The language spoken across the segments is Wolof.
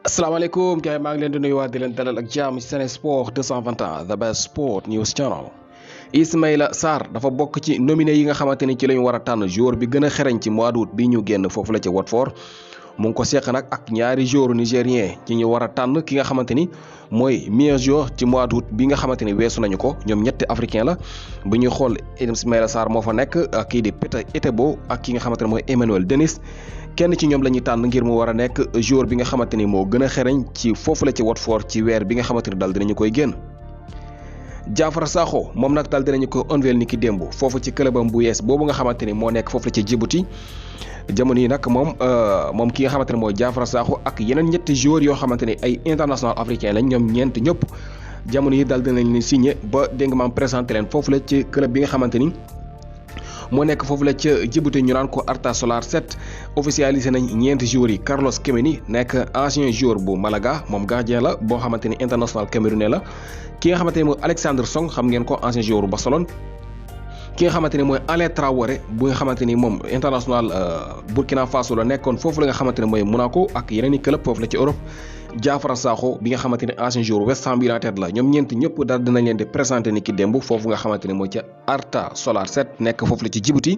asalaamaaleykum gars yi maa ngi leen di nuyuwaat di leen dalal ak jàmm ci Sen Sport 221 the best sport news channel. Ismaïla Sarr dafa bokk ci nominé yi nga xamante ni ci la ñu war a tànn joueur bi gën a xereñ ci mois d'août bi ñu génn foofu la ca Watford mu ngi ko seq nag ak ñaari joueur nigérien ci ñu war a tànn ki nga xamante ni mooy meilleur joueur ci mois d'août bi nga xamante ni weesu nañu ko ñoom ñetti africain la bu ñuy xool Ismaïla Sarr moo fa nekk ak kii di Peter Etebo ak ki nga xamante ne mooy Emmanuel Dennis. kenn ci ñoom la ñuy tànn ngir mu war a nekk joueur bi nga xamante ni moo gën a xereñ ci foofu la ci Watford ci weer bi nga xamante ni daal dinañu koy génn. Diafra Sakho moom nag daal dinañu ko unveil ni ki démb foofu ci clubam bu yees boobu nga xamante ni moo nekk foofu la ci Djibouti jamono yi nag moom ki nga xamante ne mooy Diafra Sakho ak yeneen ñetti joueurs yoo xamante ni ay international africain lañ ñoom ñeent ñëpp jamono yi daal dinañ leen signé ba dégg nga maam présenté leen foofu la ci club bi nga xamante ni. moo nekk foofu la ca Djibouti ñu naan ko Arta Solar 7 officialisé nañ ñeenti joueurs yi Carlos Kemeni nekk ancien joueur bu Malaga moom gardien la boo xamante ni international camerounais la ki nga xamante ni mooy Alexandre Song xam ngeen ko ancien joueur bu Barcelone ki nga xamante ni mooy Alain Traoré bu nga xamante ni moom international Burkina Faso la nekkoon foofu la nga xamante ne mooy Monaco ak yeneen i club foofu la ci Europe. Diafra Sakho bi nga xamante ne ancien joueur West Ham United la ñoom ñeent ñëpp daal dinañ leen di présenté ni ki démb foofu nga xamante ne mooy ca Arta Solar 7 nekk foofu la ci Djibouti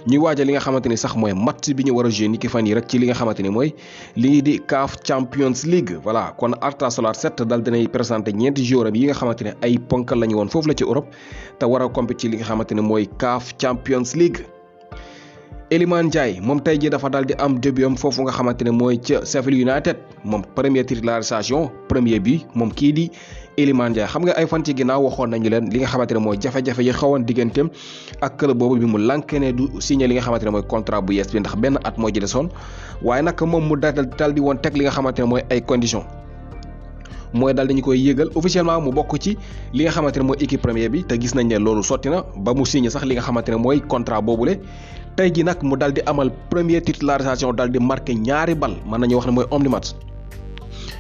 ñuy waajal li nga xamante ni sax mooy match bi ñu war a jouer ni ki fan yi rek ci li nga xamante ni mooy lii di CAF Champions League voilà kon Arta Solar 7 daal dinay présenté ñeenti joueurs yi nga xamante ne ay ponkal la ñu woon foofu la ci Europe te war a compétir ci li nga xamante ne mooy CAF Champions League. Iliman Ndiaye moom tey jii dafa daal di am début am foofu nga xamante ne mooy ca Sheffield United moom première titularisation premier bi moom kii di Iliman Ndiaye xam nga ay fan ci ginnaaw waxoon nañu leen li nga xamante ne mooy jafe-jafe yi xawoon digganteem ak club boobu bi mu lànkee ne du signé li nga xamante ne mooy contrat bu yees bi ndax benn at moo ji desoon waaye nag moom mu daal di woon teg li nga xamante ne mooy ay conditions. mooy daal dañu koy yëgal officiellement mu bokk ci li nga xamante ne mooy équipe première bi te gis nañ ne loolu sotti na ba mu signé sax li nga xamante ne mooy contrat boobule tey ji nag mu daal di amal première titularisation daal di marqué ñaari bal mën nañu wax ne mooy homme du match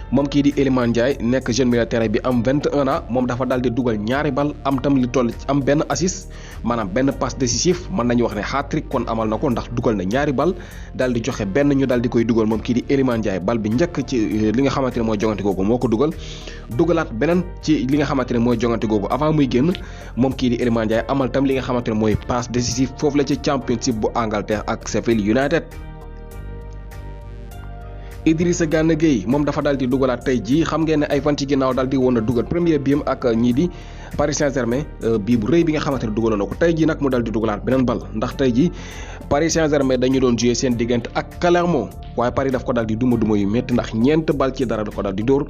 moom kii di Iliman Ndiaye nekk jeune milieu de terrain bi am 21 ans moom dafa daal di dugal ñaari bal am tam li toll am benn assist maanaam benn passe décisif mën nañu wax ne hat-trick kon amal na ko ndax dugal na ñaari bal daal di joxe benn ñu daal di koy dugal moom kii di Iliman Ndiaye bal bi njëkk ci li nga xamante ne mooy jongante googu moo ko dugalaat beneen ci li nga xamante ne mooy jongante googu avant muy génn moom kii di Iliman Ndiaye amal tam li nga xamante ne mooy passe décisif foofu la ci championship bu Angleterre ak Sheffield United. Idrissa Gana Gueye moom dafa daal di dugalaat tey jii xam ngeen ne ay fan ci ginnaaw daal di woon a dugal premier biam ak ñii di Paris Saint-Germain bii bu rëy bi nga xamante ne dugaloon na ko tey jii nag mu daal di dugalaat beneen bal ndax tey jii Paris Saint-Germain dañu doon jouer seen diggante ak Clermont waaye Paris daf ko daal di duma yu métti ndax ñeent bal ci dara da ko daal di dóor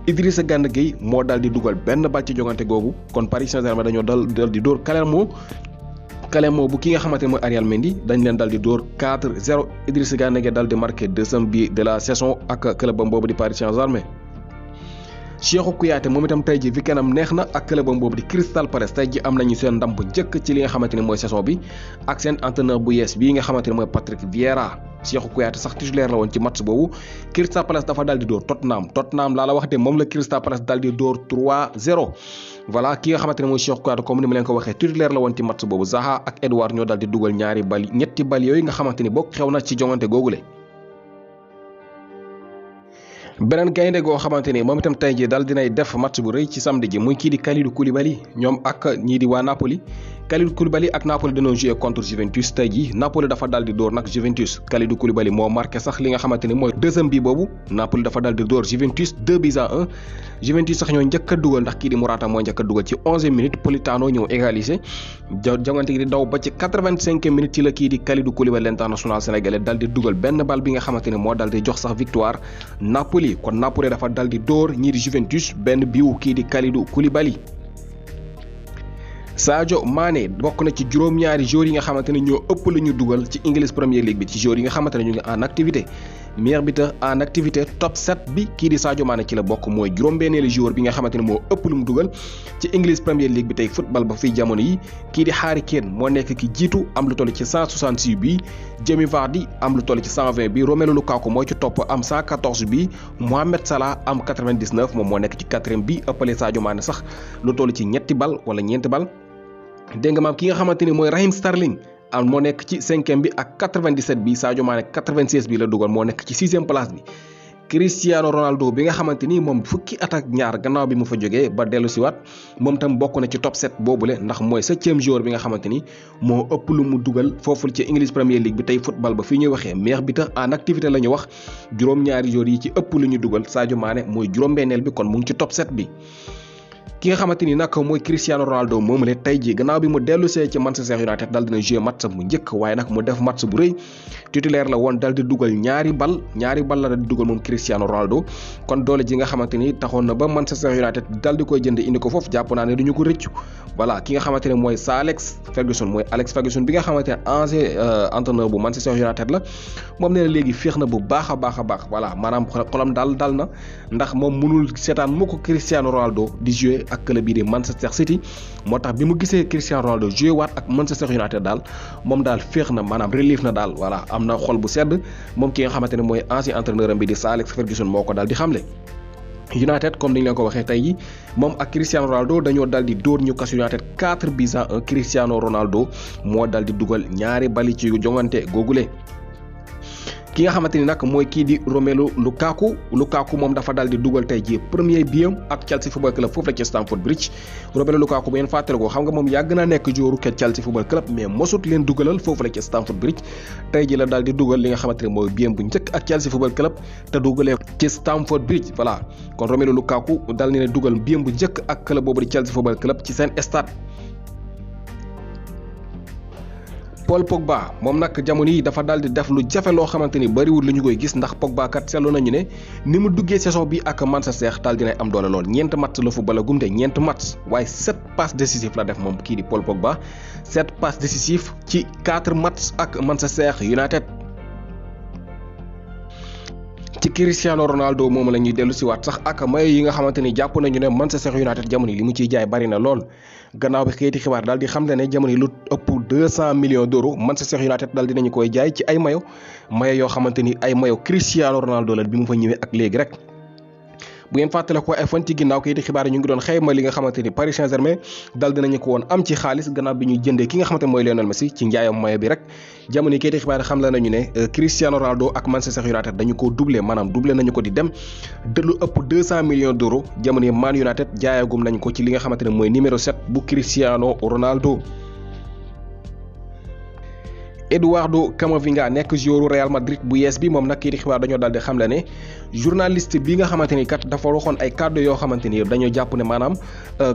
Idrissa Gana Gueye moo daal di dugal benn bal ci jongante googu kon Paris Saint-Germain dañoo daal di dóor Clermont bu ki nga xamante ne mooy Arial Mendy dañ leen daal di dóor 4-0 Idrissa Gana Gueye daal di marqué deuxième but de la saison ak clubam boobu di Paris Saint-Germain. Cheikhou Kouyaté moom itam tey ji weekendam neex na ak clubam boobu di Crystal Palace tey ji am nañu seen ndam bu njëkk ci li nga xamante ne mooy saison bi ak seen entraîneur bu yees bii nga xamante ne mooy Patrick Vieira. Cheikhou Kouyaté sax titulaire la woon ci match boobu Crystal Palace dafa daal di dóor Tottenham laa la wax de moom la Crystal Palace daal di dóor 3-0 voilà ki nga xamante ne mooy Cheikhou Kouyaté comme ni ma leen ko waxee titulaire la woon ci match boobu Zaha ak Edouard ñoo daal di dugal ñetti bal yooyu nga xamante ni bokk xew na ci jongante googule. beneen gaynde goo xamante ni moom itam tey jii daal dinay def match bu rëy ci samedi ji muy kii di Kalidou Koulibaly ñoom ak ñii di waa Napoli Kalidou Koulibaly ak Napoli dañoo joué contre Juventus tey jii Napoli dafa daal di dóor nag Juventus Kalidou Koulibaly moo marqué sax li nga xamante ni mooy deuxième bi boobu Napoli dafa daal di dóor Juventus 2-1 Juventus sax ñoo njëkk a dugal ndax kii di Morata moo njëkk a dugal ci 11e minute Politano ñëw égalisé jongante gi di daw ba ci 85e minute ci la kii di Kalidou Koulibaly l'international sénégalais daal di dugal benn bal bi nga xamante ni moo daal di jox sax victoire Napoli kon Napoli dafa daal di dóor ñii di Juventus benn biwu kii di Kalidou Koulibaly. Sadio Mané bokk na ci juróom-ñaari joueurs yi nga xamante ne ñoo ëpp la ñu dugal ci English Premier League bi ci joueurs yi nga xamante ne ñu ngi en activité meilleur buteur en activité top 7 bi kii di Sadio Mané ci la bokk mooy juróom-benneelu joueur bi nga xamante ne moo ëpp lu mu dugal ci English Premier League bi tey football ba fii jamono yi kii di Harry Kane moo nekk ki jiitu am lu toll ci 166 bi Jamie Vardy am lu toll ci 120 bi Romelu Lukaku moo ci topp am 114 bi Mohamed Salah am 99 moom moo nekk ci 4e bi ëppale Sadio Mané sax lu toll ci ñetti bal wala ñeenti bal. dégg nga maam ki nga xamante ni mooy Raheem Sterling am moo nekk ci 5e bi ak 97 bi Sadio Mané 96 bi la dugal moo nekk ci 6e place bi Cristiano Ronaldo bi nga xamante ni moom fukki at ak ñaar gannaaw bi mu fa jógee ba dellu si waat moom tam bokk na ci top 7 boobule ndax mooy 7e joueur bi nga xamante ni moo ëpp lu mu dugal fooful ci English Premier League bi tey football ba fii ñuy waxee meilleur buteur en activité la ñu wax juróom-ñaari joueurs yi ci ëpp lu ñu dugal Sadio Mané mooy juróom-benneel bi kon mu ngi ci top 7 bi. ki nga xamante ni nag mooy Cristiano Ronaldo moomu le tey ji gannaaw bi mu dellu see ci Manchester United dal dina jouer match bu njëkk waaye nag mu def match bu rëy titulaire la woon dal di dugal ñaari bal la dal di dugal moom Cristiano Ronaldo kon doole ji nga xamante ni taxoon na ba Manchester United dal di koy jënd indi ko foofu jàpp naa ne duñu ko rëccu voilà ki nga xamante ne mooy Alex Ferguson bi nga xamante ne ancien entraîneur bu Manchester United la moom nee na léegi féex na bu baax a baax voilà maanaam xolam dal na ndax moom mënul seetaan mu ko Cristiano Ronaldo di jouer ak club bii di Manchester City moo tax bi mu gisee Cristiano Ronaldo joué waat ak Manchester United daal moom daal féex na maanaam relief na daal voilà am na xol bu sedd moom ki nga xamante ne mooy ancien entraîneur am bi di Alex Ferguson moo ko daal di xamle. United comme ni ñu leen ko waxee tey jii moom ak Cristiano Ronaldo dañoo dal di dóor Newcastle United 4-1 Cristiano Ronaldo moo dal di dugal ñaari bali ci jongante googule. ki nga xamante ni nag mooy kii di Romelu Lukaku moom dafa daal di dugal tey jii premier biam ak Chelsea Football Club foofu la ci Stamford Bridge Romelu Lukaku bu ngeen fàttale ko xam nga moom yàgg naa nekk joueur Chelsea Football Club mais mosut leen dugalal foofu la ci Stamford Bridge tey jii la daal di dugal li nga xamante ne mooy biam bu njëkk ak Chelsea Football Club te dugalee ci Stamford Bridge voilà kon Romelu Lukaku daal di ne dugal biam bu njëkk ak club boobu di Chelsea Football Club ci seen stade. Paul Pogba moom nag jamono yi dafa daal di def lu jafe loo xamante ni bariwul lu ñu koy gis ndax Pogba kat seetlu nañu ne ni mu duggee saison bi ak Manchester daal dinay am doole lool 4 match la football gum de 4 match waaye 7 passes décisives la def moom kii di Paul Pogba 7 passes décisives ci 4 match ak Manchester United. ci Cristiano Ronaldo moom la ñuy dellu si waat sax ak mayo yi nga xamante ni jàpp nañu ne Manchester United jamono yi li mu ciy jaay bari na lool gannaaw bi xëyti xibaar daal di xam ne jamono yi lu ëpp 200 millions d'euros Manchester United daal dinañu koy jaay ci ay mayo yoo xamante ni ay mayo Cristiano Ronaldo la bi mu fa ñëwee ak léegi rek. bu ngeen fàttale ko ay fan ci ginnaaw kayiti xibaar yi ñu ngi doon xayma li nga xamante ni Paris Saint-Germain dal dinañu ko woon am ci xaalis gannaaw bi ñu jëndee ki nga xamante mooy Lionel Messi ci njaayam mayo bi rek jamono yi kayiti xibaar yi xam la nañu ne Cristiano Ronaldo ak Manchester United dañu ko doublé maanaam doublé nañu ko di dem de lu ëpp 200 millions d'euros jamono yi Man United jaayagum nañ ko ci li nga xamante ne mooy numéro 7 bu Cristiano Ronaldo. Eduardo Camavinga nekk joueur Real Madrid bu yees bi moom nag kii di xibaar dañoo daal di xamle ne journaliste bi nga xamante ni kat dafa waxoon ay kàddu yoo xamante ni dañoo jàpp ne maanaam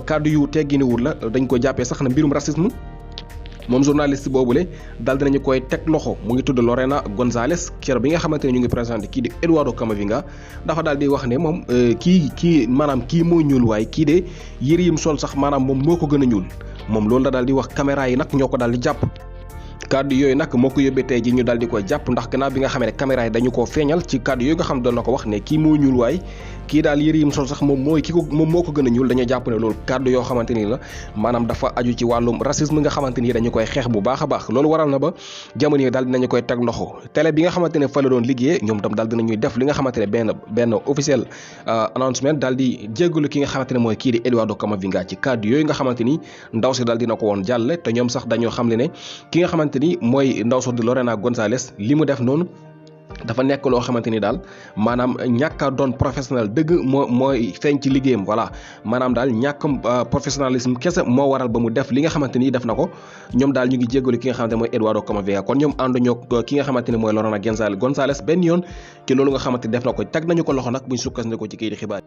kàddu yu tegginiwul la dañ ko jàppee sax na mbirum racisme moom journaliste boobule daal dinañu koy teg loxo mu ngi tudd Lorena González keroog bi nga xamante ne ñu ngi présenté kii di Eduardo Camavinga dafa daal di wax ne moom kii maanaam kii moo ñuul waaye kii de yëre yim sol sax maanaam moom moo ko gën a ñuul moom loolu la daal di wax caméra yi nag ñoo ko daal di jàpp. kàddu yooyu nag moo ko yóbbee tey ji ñu daal di koy jàpp ndax gannaaw bi nga xamee ne caméra yi dañu koo feeñal ci kàddu yooyu nga xam doon na ko wax ne kii moo ñuul waaye kii daal yëre yim sol sax moom moo ko gën a ñuul dañoo jàpp ne loolu kàddu yoo xamante ni la maanaam dafa aju ci wàllum racisme nga xamante ni dañu koy xeex bu baax a baax loolu waral na ba jamono yi daal dinañu koy teg loxo télé bi nga xamante ne fa la doon liggéeyee ñoom tam daal dinañuy def li nga xamante ne benn officiel announcement daal di jéggalu ki nga xamante ne mooy kii di Eduardo Camavinga ci kàddu yooyu nga xamante ni ndaw si daal dina ko woon jàlle te ñoom sax dañoo xam ne ki nga xamante ni mooy ndaw so di Lorena González li mu def noonu dafa nekk loo xamante ni daal maanaam ñàkk a doon professionnel dëgg mooy feeñ ci liggéeyam voilà maanaam daal ñàkk professionnalisme kese moo waral ba mu def li nga xamante ni def na ko ñoom daal ñu ngi jéggalu ki nga xamante ne mooy Eduardo Camavinga kon ñoom ànduñoo ki nga xamante ne mooy Lorena González benn yoon ci loolu nga xamante ni def na ko teg nañu ko loxo nag buñ sukkandiku ci kayiti xibaar